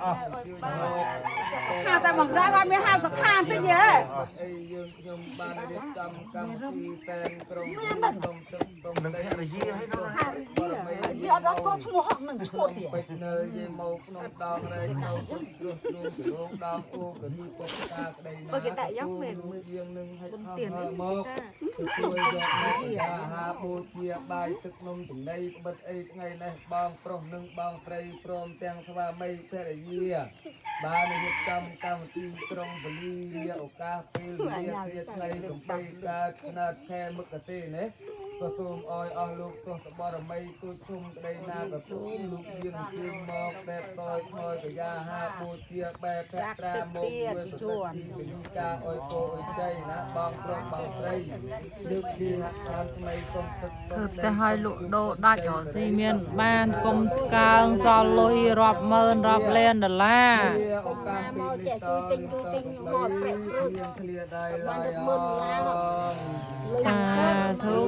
អស់ ហៅតែបង្រាអត់មានហៅសខានតិចទេ អីយើងខ្ញុំបានរៀបចំកម្មវិធីតែងក្រុមក្រុមទឹកក្រុម នឹងភរិយាឲ្យនោះ ហៅយាអត់ដល់គាត់ឈ្មោះនឹងឈ្មោះទៀត ពេជ្រនៅយើងមកក្នុងដងរែងនៅពុទ្ធគ្រោះទ្រូងរងដងអូកនីពុកតាក្តីណា បើគេដាក់យ៉ាងមែន យើងនឹងឲ្យខំ ទៀននេះ មកជួយយកមកអាហារបូជាបាយទឹកនំចំណីបិទអីថ្ងៃនេះបងប្រុសនិងបងស្រីព្រមទាំងស្វាមីភរិយាបានរៀបចំកម្មវិធីក្រុងពលីរាឱកាសពេលវេលាជាថ្ងៃកំបីកើតឆ្នោតខែមកទេនេះក៏សូមអោយអស់លោកទស្សបរមីទូចធំក្តីណាក៏សូមលោកយាងជើងមកបែបតយថយកយាហាបូជាបែបភត្រាមកជួយប្រសិទ្ធិពីការអោយកោអោយជ័យណាបងប្រុសបងស្រីលើកពីហាក់ខានថ្មីកុំទឹកកុំ ធ្វើផ្ទះឲ្យលក់ដូរដាច់រកស៊ីមាន បានកុំស្កើងសល់លុយរាប់ម៉ឺនរាប់លានដុល្លារ ឱកាសពីនេះតទិញទិញហត់ប្រាក់ព្រួយឃ្លាដែរឡើយ សាធុ